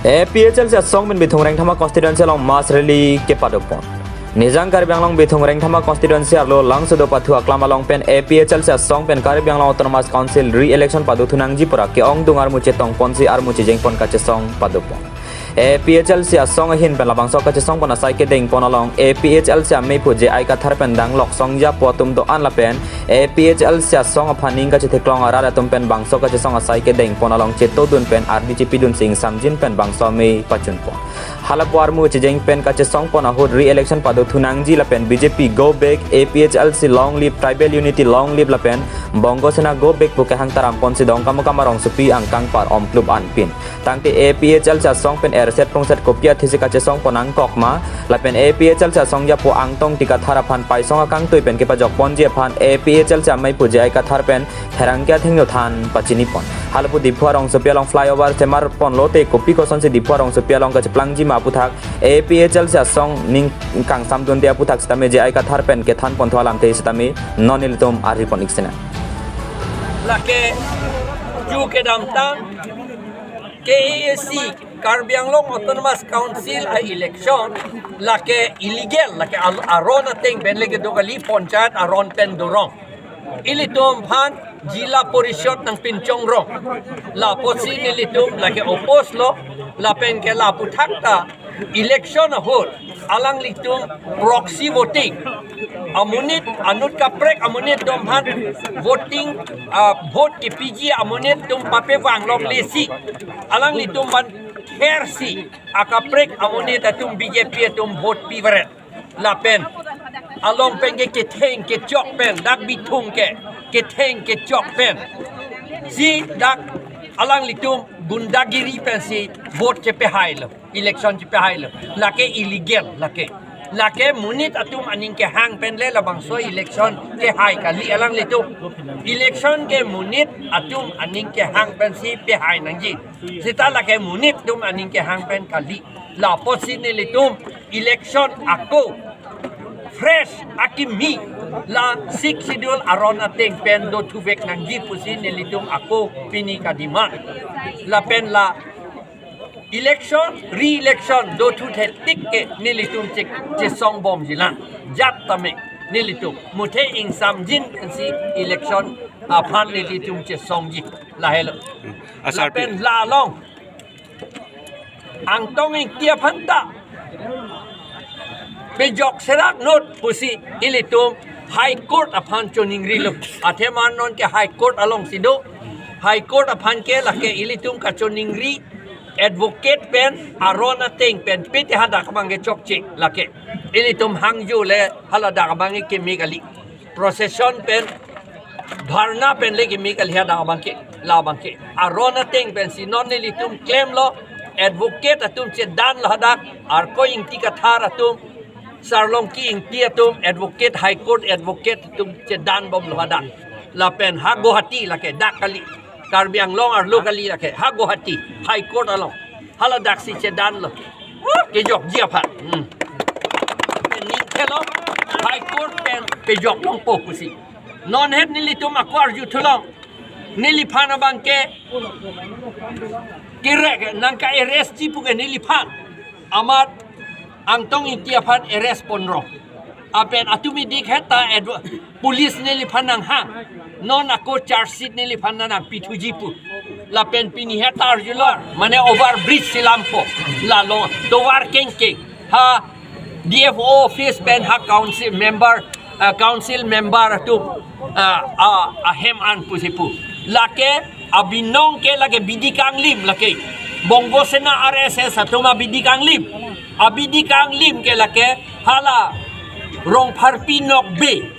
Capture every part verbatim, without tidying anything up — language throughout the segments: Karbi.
APHLC asong pen Bithung Rengthama constituency along mass rally kepadopon. Nijang Karbi Anglong Bithung Rengthama constituency arlo Langsodo pathu aklam along pen APHLC asong pen Karbi Anglong Autonomous Council re-election padothunangji pura ke-ongdung armu chetongponsi armu chejengpon kachesong padopon. APHLC asong ahin pen labangso kachesongpon asai kedengpon along APHLC ameipu J I Kathar pen danglok songja po atum do-an lapen APHLC asong aphan ning kachetheklong arat atum pen bangso kachesong asai kedengpon along chetodun pen ardi chepidunsi ingsamjin pen bangso amei pachunpon. Halapu armu chejeng pen kachesongpon ahut re-election padothunangji lapen BJP go back, APHLC long live, tribal unity long live lapen Bongo Sena go back pu kehang taramponsi Dongkamukam arongsopi angkang par omklup anpin. Tangte APHLC asong pen erset pungset kopi athisi kachesongpon nangkokma, lapen APHLC asong japo Angtong Ingti Kathar aphan paisong akangtui pen kepajokponji aphan APHLC ameipu J I Kathar pen pherangke athengno than pachinipon. Halapu Diphu arongsopi along flyover semarpon lote kopi kosonsi Diphu arongsopi along kacheplangji ma aputhak APHLC asong ning kangsamdunde aputhak sitame J I Kathar pen kethanponthu alamthe sitame non ilitum aripon iksena. Lake ju kedamtang KAAC, Karbi Anglong Autonomous Council a-election lake illegal, lake al-, aron ateng pen lake do kali, panchayat aron pen dorong. Ilitum aphan Jila Parishad nangpinchongrong. Lapusi nelitum lake oppose lo, lapen ke laputhak ta election ahut alanglitum proxy voting. Amonit, anut kaprek amonit atum aphan voting, ah, vote kepiji amonit atum papevanglonglesi alanglitum aphan khersi akaprek amonit atum BJP atum vote pivaret. Lapen along pen ke ketheng kechok pen, dak Bithung ke ketheng kechok pen si dak alanglitum gundagiri pensi vote chepehailo, election chepehailo. Lake illegal lake. Lake monit atum aning kehang pen le labangso election kehai kali alanglitum. Election ke monit atum aning kehang pensi pehai nangji. Seta lake monit atum aning kehang pen kali. Lapusi nelitum election ako fresh akimi la Sixth Schedule aron ateng pen dothuvek nangji pusi nelitum ako pini kademand. Lapen la election, re-election dothu thetik ke nelitum che-, chesongbomjilang. Jat tame nelitum muthe ingsamjin pensi election aphan nelitum chesongji. Lahelo. Asar pi- Lapen la along Angtong Ingti aphan ta pejok serak not pusi ilitum High Court aphan choningrilo. Athema non ke High Court alongsi do. High Court aphan ke lake ilitum kachoningri advocate pen aron ateng pen pete hadak abang ke chokche lake. Ilitum hangjo le haladak abang ke keme kali. Procession pen, dharna pen le keme kali hadak abang ke, labang ke. Aron ateng pensi non nelitum klemlo, advocate atum chedanlo hadak, Arkoi Ingti Kathar atum, Sarlongki Ingti atum, advocate, High Court advocate atum chedanbomlo hadak. Lapen ha Guwahati lake, dak kali, Karbi Anglong arlo kali lake, ha Guwahati, High Court along. Haladaksi chedanlo. Kejokji aphan. Hmm. Ning thelo High Court pen pejoklongpo pusi. Non het nelitum ako arjuthulong. Neliphan abang ke kerek nangka-arrest ji pu ke neliphan. Amat Angtong Ingti aphan arrest ponrong. Lapen atum idik heta advo-, police neliphan nanghang. Non ako charge sheet neliphan nangpithuji pu. Lapen pini heta arjulor, mane overbridge si lampo. Lalo, tovar kengkeng. Ha D F O office pen ha council member, ah, council member atum, ah, ah, ahem an pusi pu. Lake abinong ke lake bidi kanglim lake. Bongo Sena R S S atum abidi kanglim. Abidi kanglim ke lake hala Rongpharpi Nokbe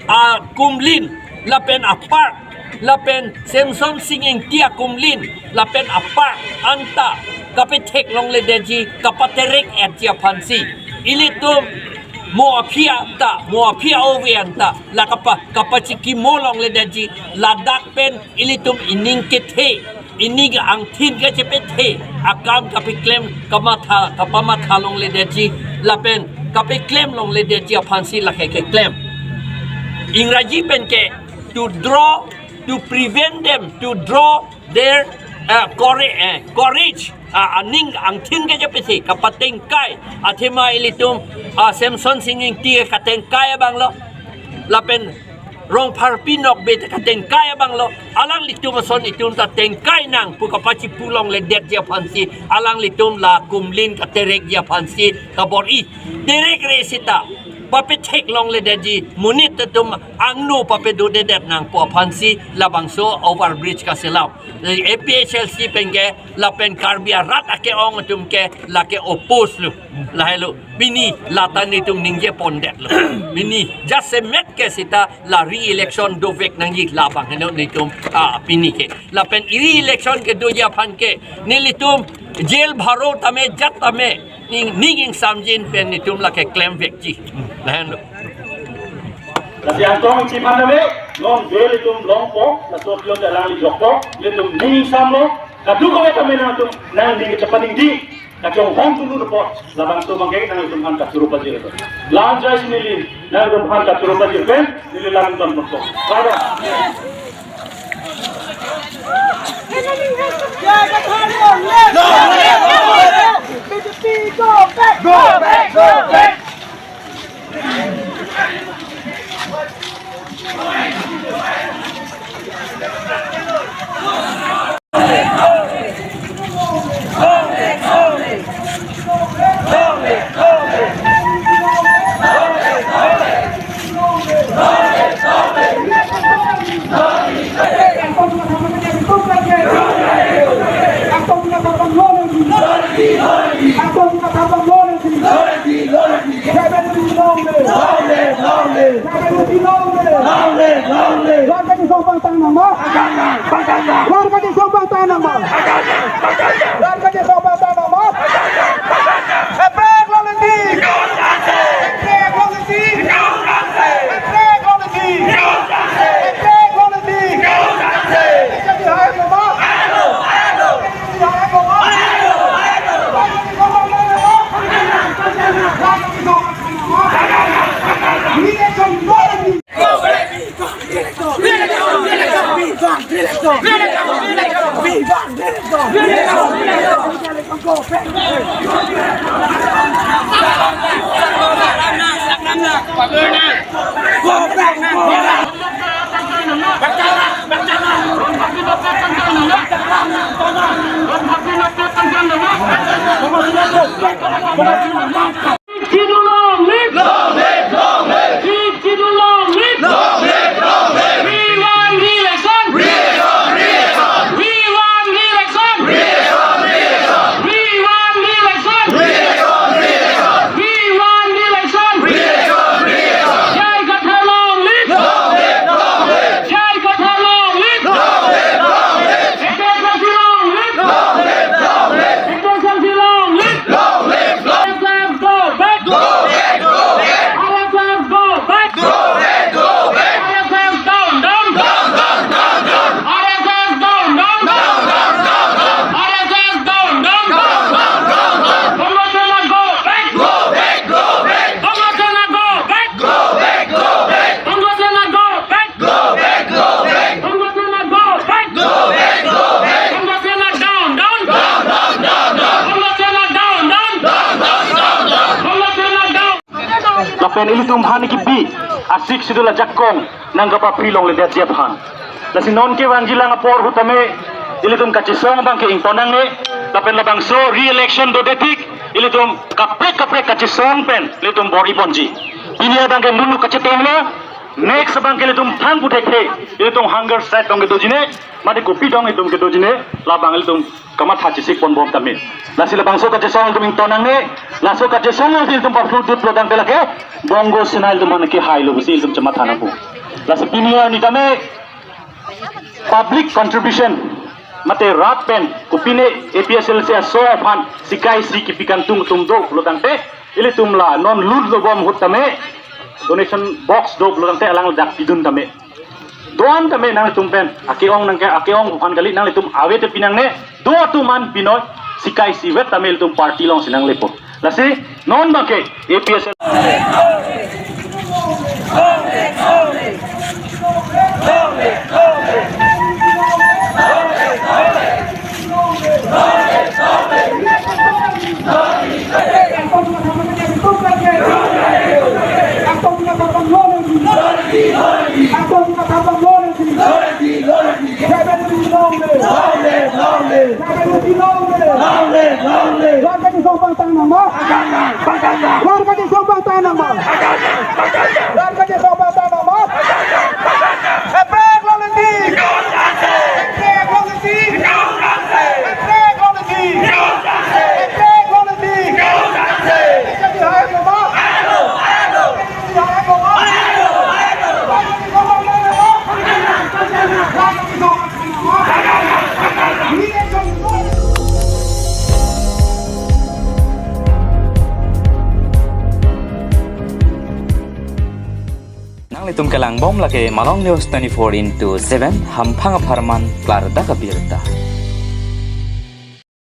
akumlin lapen apark lapen Semson Sing Ingti akumlin lapen apark anta kapetheklongledetji, kapaterek-etji aphansi ilitum mo aphi anta, mo aphi ove anta la kapa, kapachikimolongledetji, ladak pen ilitum ining kethe, ining angthin kachepethe akam kapeklem, kamatha, kapamathalongledetji lapen kapeklemlongledetji aphansi lake keklem. Ingraji pen ke to draw, to prevent them, to draw their eh, courage, eh, courage, ah, aning angthin kejapisi kapatengkai, athema ilitum, ah, Semson Sing Ingti katengkai abanglo, lapen Rongpharpi Nokbe ta katengkai abanglo, alanglitum ason itum ta tengkai nang pu kapachipu longledetji aphansi, alanglitum la kumlin katerekji aphansi kabor-i. Terekre seta papethek longledetji, monit atum angno papedodedet nang pu aphansi labangso overbridge kaselam. A P H L C pen ke lapen Karbi arat ake-ong atum ke lake oppose lo. Lahelo. Pini lata netum ningje pondetlo. Pini jasemet ke seta la re-election dovek nangji labang heno netum, ah, pini ke. Lapen re-election kedoji aphan ke nelitum jail bharo tame jat tame ning, ning ingsamjin pen netum lake klemvekji. Lahenlo. Lasi angtong chiman tame, non bail itum longpo, laso pilo te alangli jokpo, ilitum ning ingsamlo, kadokave tame nangtum nangning chepaningje, kachonghong tulu depo, labangso abangke nangtum aphan kachoro pajir. Lanjai si neli nangtum aphan kachoro pajir pen, neli langdam pon. Pada. B J P go back! Go back! Go back! Long live, long live. Long live, long live. Warga di Jombang tahan nang ma? Tahan nang, tahan nang. Warga di Jombang tahan nang ma? Tahan nang, tahan nang. Warga di Jombang tahan nang ma? Tahan nang, tahan nang. Eprek long live. Eprek long live. Eprek long live. Eprek long live. Eprek long live. Chief Tidu long live! Long live, long live! Chief Tidu long live! Long live, long live! We want re-election! Re-election, re-election! We want re-election! Re-election, re-election! We want re-election! Re-election, re-election! We want re-election! Re-election, re-election! J I Kathar long live! Long live, long live! J I Kathar long live! Long live, long live! A P H L C long live! Long live, long live! A P H L C long live! Long live, long live! R S S go back! Go back, go back! R S S go back! Go back, go back! R S S down, down! Down, down, down, down! R S S down, down! Down, down, down, down! R S S down, down! Down, down, down, down! Congress Sena go back! Go back, go back! Congress Sena go back! Go back, go back! Congress Sena go back! Go back, go back! Congress Sena go back! Go back, go back! Congress Sena down, down! Down, down, down, down! Congress Sena down, down! Down, down, down, down! Congress Sena down! Lapen ilitum aphan kipi a-Sixth Schedule ajakong nangkapapri longledetji aphan. Lasi non kevangjilang apor ahut tame ilitum kachesong abangke ington nangne, lapen labangso re-election dodetik ilitum kaprek kaprek kachesong pen ilitum bor-i ponji. Pini abangke muluk kachetonglo, next abangke ilitum thang puthekthe, ilitum hunger strike tong kedojine, mate kopi tong itum kedojine, labang ilitum kamatha chesik ponbom tame. Lasi labangso kachesong ilitum ington nangne, laso kachesong ilitum parplu dut lodang pelake, Bongo Sena ilitum aphan kehailo pusi ilitum chematha nangpo. Lasi pini arni tame public contribution, mate rat pen, kopine A P H L C aso aphan, sikai si kipi kangtung tum do lodang te, ilitum la non lut lobom ahut tame, donation box do lodang te alang ladak pidun tame. Doan tame nangtum pen, ake-ong nangke, ake-ong aphan kali nanglitum ave te pinangne, do atum an pinoi, sikai si vet tame ilitum party alongsi nanglepo. Lasi, non abangke, A P H L C. Itum kelang bom lake Malong News twenty-four into seven, hamphang apharman klardak abirta.